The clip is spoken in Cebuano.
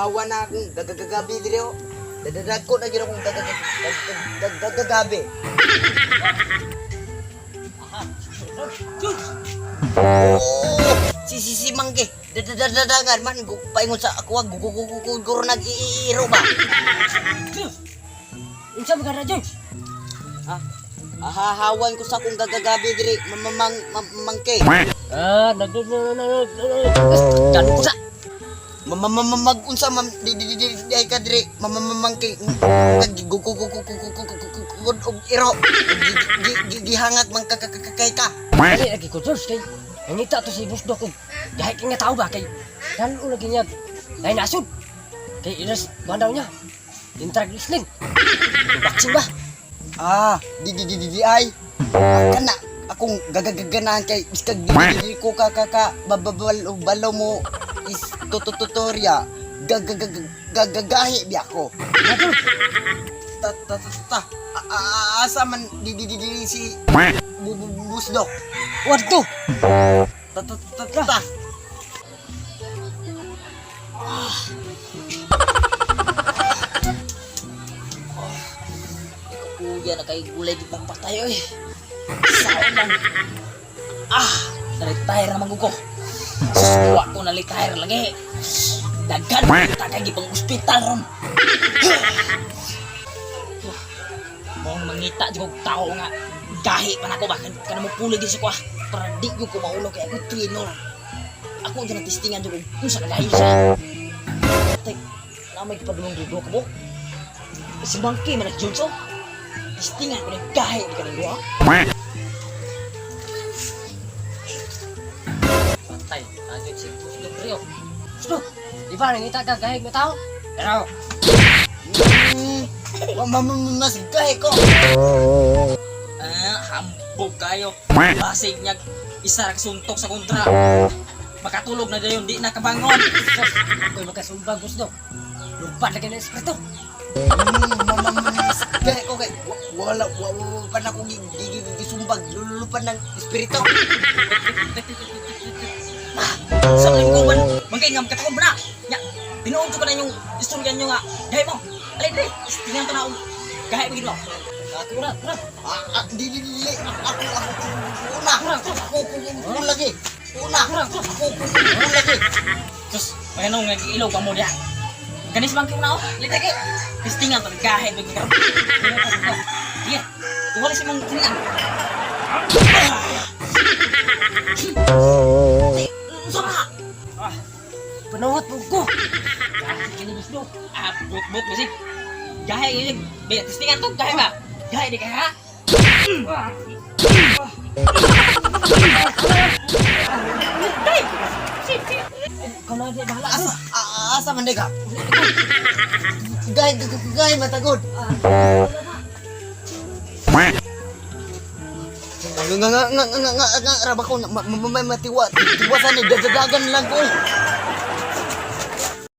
Hawa na akong gagagabi diri oh. Dadadagko na gyud akong gagagabi. Oh, si si si Mangge. Dadadadagan man paingon sa ako guguguguguro nag iiro ba. George! Unsa man ka George? Ha? Ahahawan ko sa akong gagagabi diri mamang mangke. Ah, nag Kanu ko sa Mamamamag unsa mam di di di di di ka diri mamamamangke gugugugugugugugugug og iro gihangag man ka kay ka. Dili lagi ko George kay nangita to si Busdok og gahi kay nga tao ba kay dalo lagi niya lain nasod. Kay ilas kuan daw niya. Intrag wrestling. Boxing ba? Ah, di di di di di ay. Kana akong gagagaganahan kay biskag di di di ko ka ka ka bababalo balo mo is tutututorya gagagahi biya ko. Na George. Ta ta ta ta. Asa man di di di di si busdok. Wadto. Ta ta ta ta ta. Kuya na kay gulay di pagpatay oy. Sao man. Ah, na-retire na magugo. Sus, wa ko na retire lagi. Daghan ta kay gipang ospital ron. Mong mangita jud kog tao nga gahi pa nako ba kana mo puli gyud sa ko ah. Para di gyud ko maulog kay ako trainer. Ako jud na testingan jud kung unsa kagahi siya. Tay, na may gipadulong dudo ka mo. Si Monkey man ang Jones oh. Testingan ko ng gahi ni kaning duha. Patay, agad si Busdok Rio. Busdok, di ba nangita ka gahi nga tao? Pero Mas gahi ko. Ah, hambog kayo. Basig niya isa ra ka suntok sa kontra. Makatulog na dayon, di na kabangon. sus, ako'y makasumbag Busdok. Lupa lagi ng espiritu. Mas gahi ko kay wala wala pa na akong gisumbag lulupan ng espiritu. Sa mga kuban, mangkay nga makatakon ba na? Nya, tinuod ko na yung istorya nyo nga. Gahi mo. Alay dre, testingan to na og gahi mo gid mo. Ako na, na. Ah, ah, di di di di. Ako ako una. Ako ako ako lagi. Una. Ako ako ako lagi. Sus, paano nga giilaw ka mo diha. Kanis bang na oh. Alay dre, testingan to gahi mo gid karon. Sige, tuwali si mong tingan. Unsa ba? Ah, panuhot mo ko. Gahi kini Busdok. Ah, but but musik. Gahe yun. Be, testingan to, gahe ba? Gahe di kaya? Ikaw na di bahala. Asa asa man ka? Gahi gahi matagod. Nga nga nga nga nga nga raba ko matiwa tiwasan ni dadadagan lang ko.